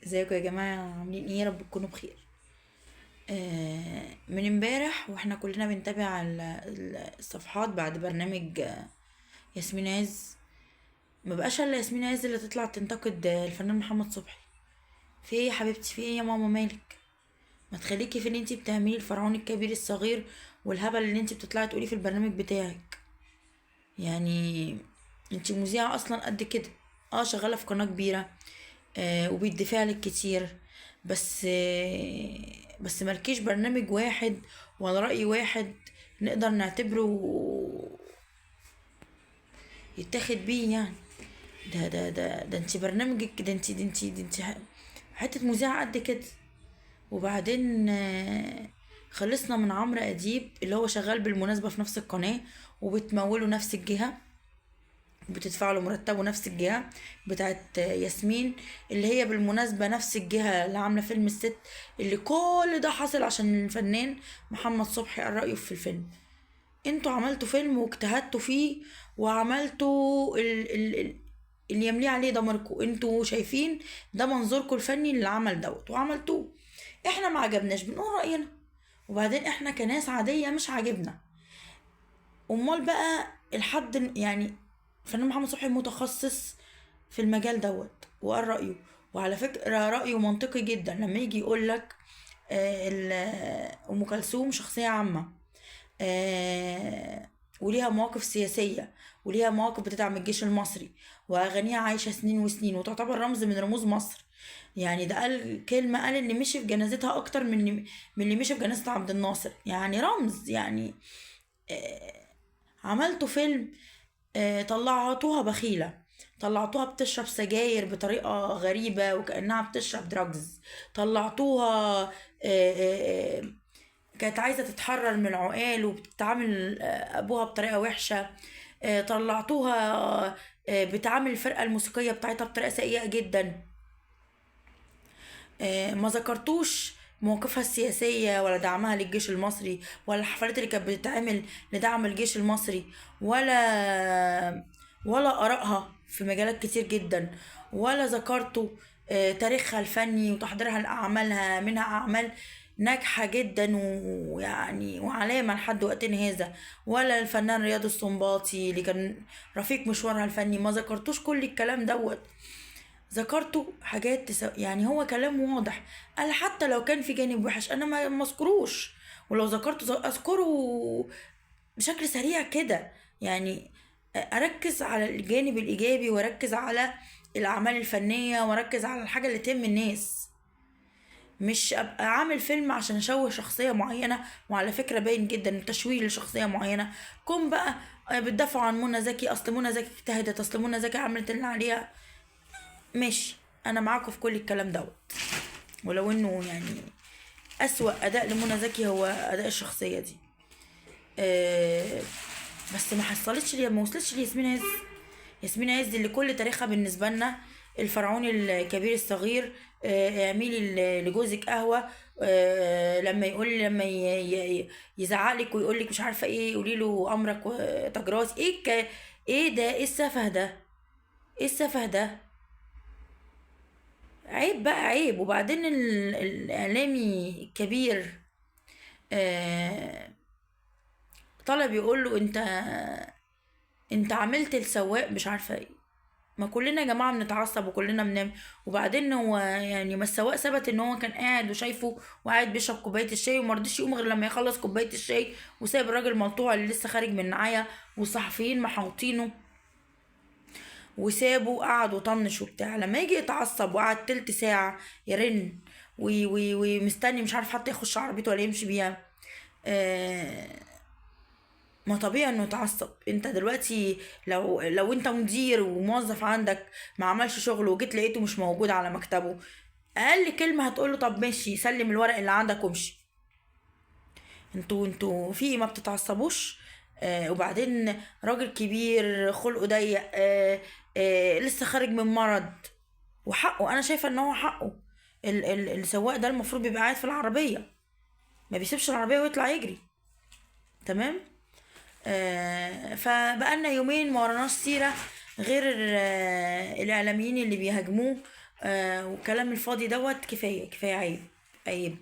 ازيكم يا جماعة؟ عاملين ايه؟ يا رب تكونوا بخير. من امبارح واحنا كلنا بنتابع الصفحات بعد برنامج ياسمين عز. ما بقاش الا ياسمين عز اللي تطلع تنتقد الفنان محمد صبحي. في ايه يا حبيبتي؟ في ايه يا ماما؟ مالك؟ ما تخليكي في اللي انتي بتعمليه، الفرعون الكبير الصغير والهبل اللي انتي بتطلعي تقوليه في البرنامج بتاعك. انتي مذيعة اصلا قد كده، شغالة في قناة كبيرة، وبيدفع لك كتير، بس مالكيش برنامج واحد ولا رأي واحد نقدر نعتبره يتاخد بيه. ده ده ده ده انتي برنامجك، ده انتي، ده انتي، ده انتي حتة مذيعة قد كده. وبعدين خلصنا من عمرو أديب اللي هو شغال بالمناسبة في نفس القناة وبتموله نفس الجهة، بتدفع له مرتبه نفس الجهة بتاعت ياسمين، اللي هي بالمناسبة نفس الجهة اللي عاملة فيلم الست، اللي كل ده حصل عشان الفنان محمد صبحي قال رأيه في الفيلم. انتوا عملتوا فيلم واجتهدتوا فيه وعملتوا اللي يمليه عليه ضميركم، انتوا شايفين ده منظوركم الفني اللي عمل دوت وعملتوه. احنا ما عجبناش، بنقول رأينا، وبعدين احنا كناس عادية مش عاجبنا. امال بقى الحد الفنان محمد صبحي متخصص في المجال دوت وقال رأيه، وعلى فكرة رأيه منطقي جدا لما يجي يقول لك، أم كلثوم شخصية عامة، وليها مواقف سياسية وليها مواقف بتدعم الجيش المصري، وأغانيها عايشة سنين وسنين وتعتبر رمز من رموز مصر. ده قال كلمة، قال اللي مشي في جنازتها أكتر من اللي مشي في جنازة عبد الناصر، يعني رمز. عملتوا فيلم، طلعتوها بخيلة، طلعتوها بتشرب سجاير بطريقة غريبة وكأنها بتشرب دراجز، طلعتوها، كانت عايزة تتحرر من العقال وبتتعامل، أبوها بطريقة وحشة، طلعتوها، بتعامل الفرقة الموسيقية بتاعتها بطريقة سيئة جدا، ما ذكرتوش مواقفها السياسية ولا دعمها للجيش المصري ولا الحفلات اللي كانت بتتعمل لدعم الجيش المصري ولا آرائها في مجالات كتير جدا، ولا ذكرتوا، تاريخها الفني وتحضيرها لأعمالها، منها أعمال ناجحة جدا وعلامة لحد وقتنا هذا، ولا الفنان رياض السنباطي اللي كان رفيق مشوارها الفني، ما ذكرتوش كل الكلام دوت. ذكرتوا حاجات هو كلام واضح، قال حتى لو كان في جانب وحش انا ما اذكروش، ولو ذكرته اذكره بشكل سريع كده، اركز على الجانب الايجابي واركز على الاعمال الفنيه واركز على الحاجه اللي تهم الناس، مش ابقى عامل فيلم عشان اشوه شخصيه معينه. وعلى فكره باين جدا تشويه لشخصيه معينه. كون بقى بتدافعوا عن منى زكي، اصل منى زكي اجتهدت، اصل منى زكي عملت اللي عليها، ماشي انا معاكم في كل الكلام دوت، ولو انه اسوأ اداء لمنى زكي هو اداء الشخصيه دي، بس ما حصلتش لي، ما وصلتش لياسمين عز. ياسمين عز اللي كل تاريخها بالنسبه لنا الفرعون الكبير الصغير، اعملي لجوزك قهوه، لما يقول، لما يزعق لك ويقول لك مش عارفه ايه، قولي له امرك وتجراس. ايه ايه ده؟ ايه السفه ده؟ ايه السفه ده؟ عيب بقى، عيب. وبعدين الاعلامي الكبير، طلب يقول له انت عملت السواق مش عارفه ايه. ما كلنا يا جماعه بنتعصب وكلنا بنعمل. وبعدين هو ما السواق ثبت ان هو كان قاعد وشايفه وقاعد بيشرب كوبايه الشاي وما رضيش يقوم غير لما يخلص كوبايه الشاي، وسايب الراجل ملطوع اللي لسه خارج من النعايه والصحفيين محاوطينه وسابه وقعد وطنش وبتاع. لما يجي يتعصب وقعد تلت ساعة يرن ومستني مش عارف حتى يخش عربيته ولا يمشي بيها، ما طبيعي انه يتعصب. انت دلوقتي لو انت مدير وموظف عندك ما عملش شغله وجيت لقيته مش موجود على مكتبه، اقل كلمة هتقوله طب ماشي سلم الورق اللي عندك وامشي. انتوا في ايه؟ ما بتتعصبوش؟ وبعدين راجل كبير خلقه ضيق، لسه خارج من مرض، وحقه، انا شايفه ان هو حقه. السواق ده المفروض بيبقى قاعد في العربيه، ما بيسيبش العربيه ويطلع يجري. تمام؟ فبقالنا يومين ما وراناش سيره غير الاعلاميين اللي بيهاجموه، والكلام الفاضي دوت كفاية كفاية، عيب عيب.